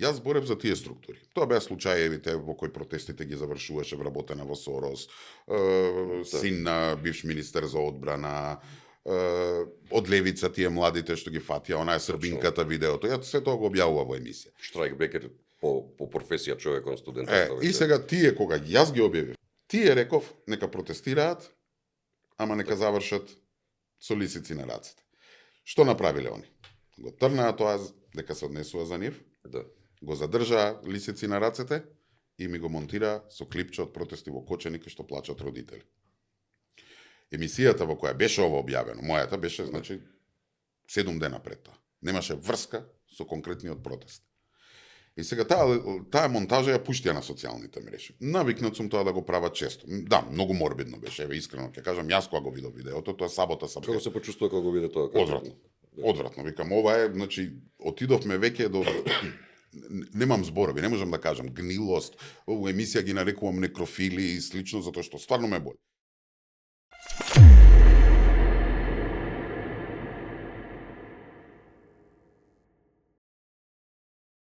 Јас зборев за тие структури. Тоа беа случаевите во кои протестите ги завршуваше вработена во Сорос, син на бивш министер за одбрана, од левица тие младите што ги фатија, онаа србинката видеото. Ја се тоа го објавува во емисија. Штрайкбекер по професија човек он студент. И сега тие кога јас ги објавив, тие реков нека протестираат, ама нека завршат со лисици на рацете. Што направиле они? Го трнаа тоа дека се однесува за нив. Да. Го задржаа лисици на рацете и ми го монтира со клипче од протести во Коченик што плачат родители. Емисијата во која беше ова објавено, мојата беше, значи, 7 дена пред тоа. Немаше врска со конкретниот протест. И сега таа монтажа ја пуштија на социјалните мрежи. Навикнат сум тоа да го прават често. Да, многу морбидно беше, еве искрено ќе кажам, јас кога го видов видеото, тоа сабота сам. Како се почувствува кога го виде тоа? Одвратно. Одвратно, викам, ова е, значи, отидовме веќе до немам зборови, не можам да кажам, гнилост, во емисија ги нарекувам некрофили и слично, затоа што стварно ме боли.